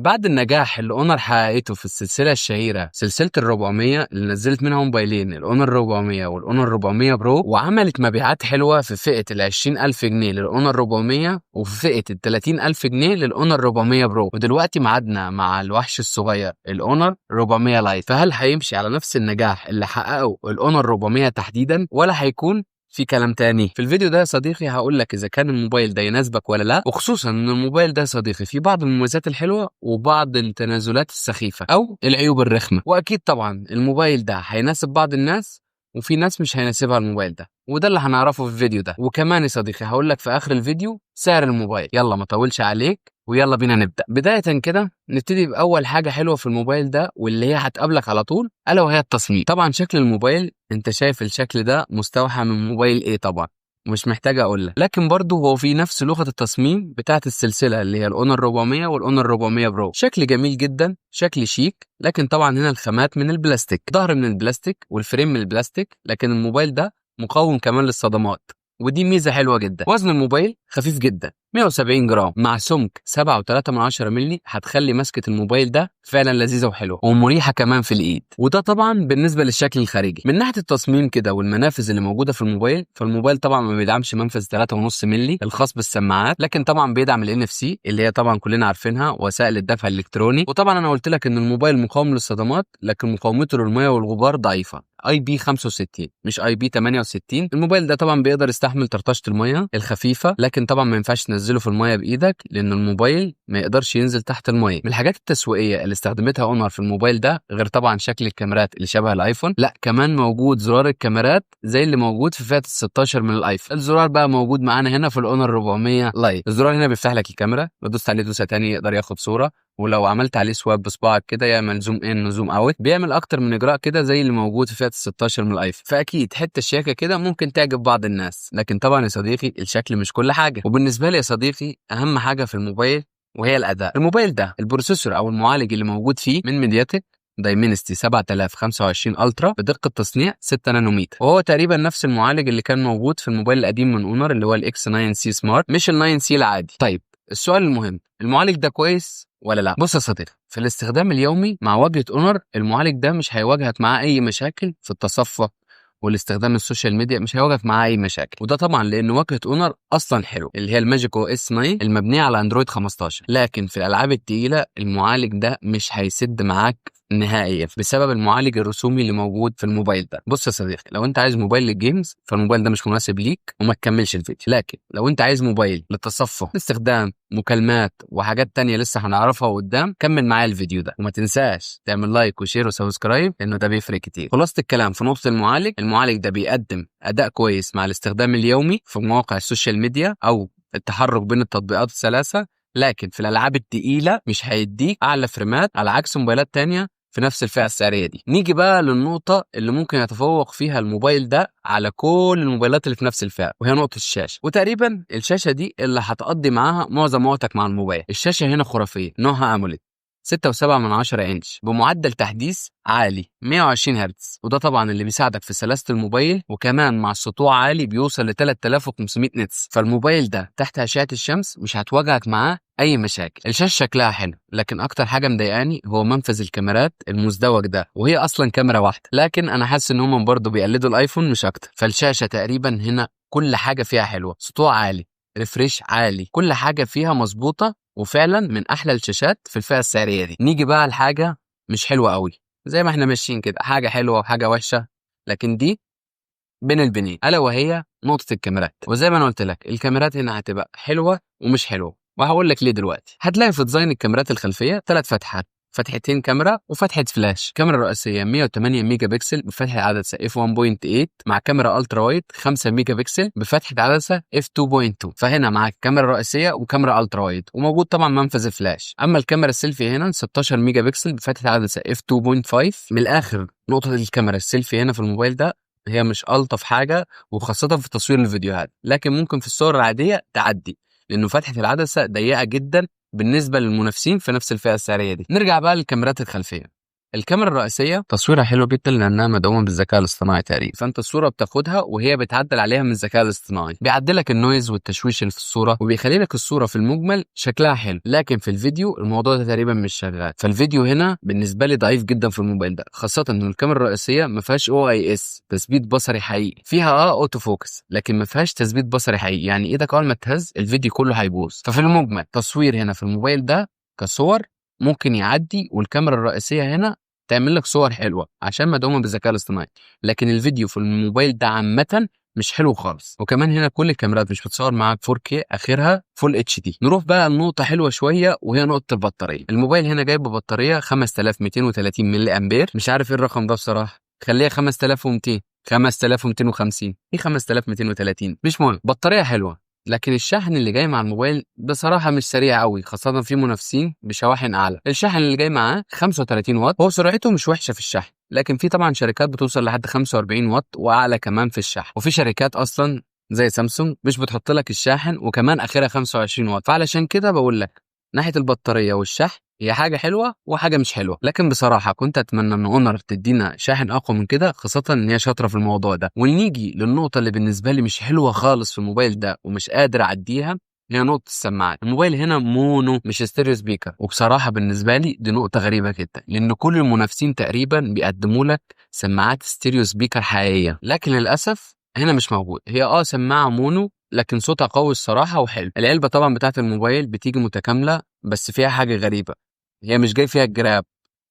بعد النجاح اللي اونر حققته في السلسلة الشهيرة سلسلة ال 400 اللي نزلت منها موبايلين، الاونر 400 والاونر 400 برو، وعملت مبيعات حلوة في فئة ال 20000 جنيه للاونر 400 وفي فئة ال 30000 جنيه للاونر 400 برو، ودلوقتي ميعادنا مع الوحش الصغير الاونر 400 لايت. فهل هيمشي على نفس النجاح اللي حققه الاونر 400 تحديدا ولا هيكون في كلام تاني؟ في الفيديو ده يا صديقي هقول لك اذا كان الموبايل ده يناسبك ولا لا، وخصوصا ان الموبايل ده يا صديقي فيه بعض المميزات الحلوة وبعض التنازلات السخيفة او العيوب الرخمه. واكيد طبعا الموبايل ده هيناسب بعض الناس وفي ناس مش هيناسبها الموبايل ده، وده اللي هنعرفه في الفيديو ده. وكمان يا صديقي هقول لك في اخر الفيديو سعر الموبايل. يلا ما اطولش عليك ويلا بينا نبدا. بداية كده نبتدي باول حاجة حلوة في الموبايل ده واللي هي هتقابلك على طول، الا وهي التصميم. طبعا شكل الموبايل انت شايف الشكل ده مستوحى من موبايل ايه طبعا مش محتاج اقول لك، لكن برضه هو في نفس لغة التصميم بتاعه السلسلة اللي هي الاونر 400 والاونر 400 برو. شكل جميل جدا، شكل شيك، لكن طبعا هنا الخامات من البلاستيك، ظهر من البلاستيك وال frame من البلاستيك، لكن الموبايل ده مقاوم كمان للصدمات ودي ميزة حلوة جدا. وزن الموبايل خفيف جدا 170 جرام مع سمك 7.3 مللي، هتخلي مسكه الموبايل ده فعلا لذيذة وحلوه ومريحه كمان في الايد. وده طبعا بالنسبة للشكل الخارجي. من ناحية التصميم كده والمنافذ اللي موجودة في الموبايل، فالموبايل طبعا ما بيدعمش منفذ 3.5 مللي الخاص بالسماعات، لكن طبعا بيدعم ال NFC اللي هي طبعا كلنا عارفينها وسائل الدفع الالكتروني. وطبعا انا قلت لك ان الموبايل مقاوم للصدمات، لكن مقاومته للمية والغبار ضعيفة، IP 65 مش IP 68. الموبايل ده طبعا بيقدر يستحمل طرطشه المية الخفيفة، لكن طبعا ما ينفعش تنزله في المية بايدك لان الموبايل ما يقدرش ينزل تحت المية. من الحاجات التسويقية اللي استخدمتها اونر في الموبايل ده، غير طبعا شكل الكاميرات اللي شبه الايفون، لا كمان موجود زرار الكاميرات زي اللي موجود في فئة ال 16 من الايفون. الزرار بقى موجود معانا هنا في الاونر 400 لايت. الزرار هنا بيفتح لك الكاميرا، لو دوست عليه دوسة ثانية يقدر ياخد صوره، ولو عملت عليه swipe بصباعك كده يعمل zoom in و zoom out، بيعمل اكتر من اجراء كده زي اللي موجود في فئة ال 16 من الايفون. فاكيد حتة الشياكه كده ممكن تعجب بعض الناس، لكن طبعا يا صديقي الشكل مش كل حاجة. وبالنسبة لي يا صديقي اهم حاجة في الموبايل وهي الاداء. الموبايل ده ال processor او المعالج اللي موجود فيه من ميدياتك دايمنستي 7025 الترا بدقة تصنيع 6 نانومتر، وهو تقريبا نفس المعالج اللي كان موجود في الموبايل القديم من اونر اللي هو الاكس 9 سي سمارت، مش ال 9 سي العادي. طيب السؤال المهم، المعالج ده كويس ولا لا؟ بص يا صديقي، في الاستخدام اليومي مع واجهة اونر المعالج ده مش هيواجهك معاه اي مشاكل في التصفح والاستخدام ال social media، مش هيواجهك معاه اي مشاكل. وده طبعا لان واجهه اونر اصلا حلو اللي هي ال Magic OS 9 المبنية على اندرويد 15. لكن في الالعاب التقيله المعالج ده مش هيسد معاك نهائيا بسبب المعالج الرسومي اللي موجود في الموبايل ده. بص يا صديقي، لو انت عايز موبايل لل games فالموبايل ده مش مناسب ليك وما تكملش الفيديو. لكن لو انت عايز موبايل للتصفح، استخدام مكالمات وحاجات تانية لسه هنعرفها قدام، كمل معايا الفيديو ده وما تنساش تعمل like و share و subscribe لانه ده بيفرق كتير. خلاصه الكلام في نقطة المعالج، المعالج ده بيقدم اداء كويس مع الاستخدام اليومي في مواقع ال social media او التحرك بين التطبيقات السلاسة، لكن في الالعاب التقيله مش هيديك اعلى فريمات على عكس موبايلات تانية في نفس الفئة السعرية دي. نيجي بقى للنقطة اللي ممكن يتفوق فيها الموبايل ده على كل الموبايلات اللي في نفس الفئة، وهي نقطة الشاشة. وتقريبا الشاشة دي اللي هتقضي معاها معظم وقتك مع الموبايل. الشاشة هنا خرافية، نوعها AMOLED 6.7 انش بمعدل تحديث عالي 120 هرتز، وده طبعا اللي بيساعدك في سلاسة الموبايل، وكمان مع سطوع عالي بيوصل ل 3500 nits. فالموبايل ده تحت اشعه الشمس مش هتواجهك معاه اي مشاكل. الشاشة شكلها حلو، لكن اكتر حاجة مضايقاني هو منفذ الكاميرات المزدوج ده، وهي اصلا كاميرا واحدة، لكن انا حاسس ان هم برضه بيقلدوا الايفون مش اكتر. فالشاشه تقريبا هنا كل حاجة فيها حلوة، سطوع عالي، refresh عالي، كل حاجة فيها مظبوطة، وفعلا من احلى الشاشات في الفئة السعرية دي. نيجي بقى لحاجة مش حلوة قوي، زي ما احنا ماشيين كده حاجة حلوة وحاجه وحشة، لكن دي بين البنين، الا وهي نقطة الكاميرات. وزي ما انا قلت لك الكاميرات هنا هتبقى حلوة ومش حلوة، وهقول لك ليه دلوقتي. هتلاقي في design الكاميرات الخلفية ثلاث فتحات، فتحتين كاميرا وفتحه فلاش. الكاميرا الرئيسية 108 ميجا بكسل بفتحه عدسة f 1.8 مع كاميرا ultra wide 5 ميجا بكسل بفتحه عدسة f 2.2. فهنا معاك كاميرا رئيسية وكاميرا ultra wide، وموجود طبعا منفذ الفلاش. اما الكاميرا السيلفي هنا 16 ميجا بكسل بفتحه عدسة f 2.5. من الاخر نقطة الكاميرا السيلفي هنا في الموبايل ده هي مش الطف حاجة، وخاصة في تصوير الفيديوهات، لكن ممكن في الصور العادية تعدي لانه فتحه العدسة ضيقه جدا بالنسبة للمنافسين في نفس الفئة السعرية دي. نرجع بقى للكاميرات الخلفية. الكاميرا الرئيسية تصويرها حلو جدا لانها مدعومة بالذكاء الاصطناعي تقريبا، فانت الصورة بتاخدها وهي بتعدل عليها من الذكاء الاصطناعي، بيعدل لك ال noise والتشويش اللي في الصورة وبيخلي لك الصورة في المجمل شكلها حلو. لكن في الفيديو الموضوع ده تقريبا مش شغال، فالفيديو هنا بالنسبة لي ضعيف جدا في الموبايل ده، خاصة ان الكاميرا الرئيسية ما فيهاش OIS تثبيت بصري حقيقي، فيها auto focus لكن ما فيهاش تثبيت بصري حقيقي، يعني ايدك اول ما تهز الفيديو كله هيبوظ. ففي المجمل تصوير هنا في الموبايل ده كصور ممكن يعدي، والكاميرا الرئيسية هنا تعمل لك صور حلوة عشان مدعومة بالذكاء الاصطناعي، لكن الفيديو في الموبايل ده عامة مش حلو خالص. وكمان هنا كل الكاميرات مش بتصور معاك 4K، اخرها full HD. نروح بقى لنقطة حلوة شوية وهي نقطة البطارية. الموبايل هنا جايب بطارية 5230 ملي امبير، مش عارف ايه الرقم ده بصراحة، خليها 5200، 5250، ايه 5230، مش مهم. بطارية حلوة، لكن الشحن اللي جاي مع الموبايل بصراحة مش سريع قوي، خاصة في منافسين بشواحن أعلى. الشحن اللي جاي معاه 35 واط، هو سرعته مش وحشة في الشحن، لكن في طبعا شركات بتوصل لحد 45 واط وأعلى كمان في الشحن، وفي شركات أصلا زي سامسونج مش بتحط لك الشاحن وكمان آخرها 25 واط. فعلشان كده بقول لك ناحية البطارية والشحن هي حاجة حلوة وحاجة مش حلوة، لكن بصراحة كنت أتمنى إن أونر تدينا شاحن أقوى من كده، خاصة إن هي شاطرة في الموضوع ده. ونيجي للنقطة اللي بالنسبة لي مش حلوة خالص في الموبايل ده ومش قادر أعديها، هي نقطة السماعات. الموبايل هنا mono مش stereo speaker، وبصراحة بالنسبة لي دي نقطة غريبة جدا، لأن كل المنافسين تقريبا بيقدموا لك سماعات stereo speaker حقيقية، لكن للأسف هنا مش موجود. هي سماعة mono لكن صوتها قوي الصراحة وحلو. العلبة طبعا بتاعت الموبايل بتيجي متكاملة، بس فيها حاجة غريبة، هي مش جاي فيها جراب،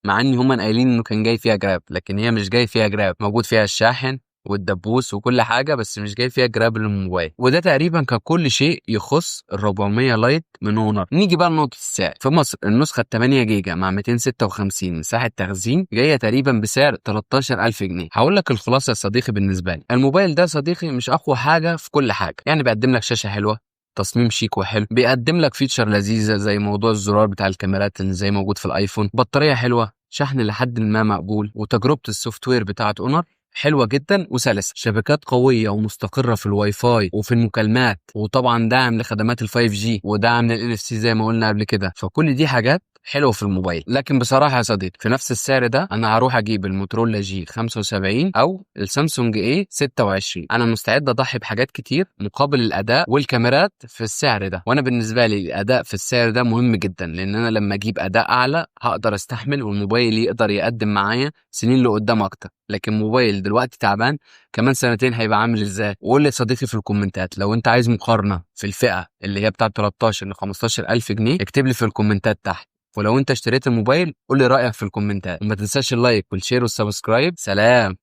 مع ان هما قايلين انه كان جاي فيها جراب، لكن هي مش جاي فيها جراب. موجود فيها الشاحن والدبوس وكل حاجة، بس مش جاي فيها جراب للموبايل. وده تقريبا كان كل شيء يخص ال 400 Lite من اونر. نيجي بقى لنقطة السعر. في مصر النسخة 8 جيجا مع 256 مساحة تخزين جاية تقريبا بسعر 13000 جنيه. هقول لك الخلاصة يا صديقي، بالنسبة لي الموبايل ده صديقي مش اقوى حاجة في كل حاجة، يعني بيقدم لك شاشة حلوة، تصميم شيك وحلو، بيقدم لك feature لذيذة زي موضوع الزرار بتاع الكاميرات اللي زي موجود في الايفون، بطارية حلوة، شحن لحد ما مقبول، وتجربه ال software بتاعت اونر حلوة جدا وسلسه، شبكات قوية ومستقره في الواي فاي وفي المكالمات، وطبعا دعم لخدمات ال 5G ودعم لل NFC زي ما قلنا قبل كده. فكل دي حاجات حلوة في الموبايل. لكن بصراحة يا صديقي في نفس السعر ده انا هروح اجيب الموتورولا G 75 او السامسونج A 26. انا مستعد اضحي بحاجات كتير مقابل الاداء والكاميرات في السعر ده، وانا بالنسبة لي الاداء في السعر ده مهم جدا، لان انا لما اجيب اداء اعلى هقدر استحمل والموبايل يقدر يقدم معايا سنين لقدام اكتر. لكن موبايل دلوقتي تعبان كمان سنتين هيبقى عامل ازاي؟ وقول لي يا صديقي في الكومنتات لو انت عايز مقارنة في الفئة اللي هي بتاعت 13 ل 15000 جنيه، اكتب لي في الكومنتات تحت. ولو انت اشتريت الموبايل قول لي رايك في الكومنتات، وما تنساش ال like وال share وال subscribe. سلام.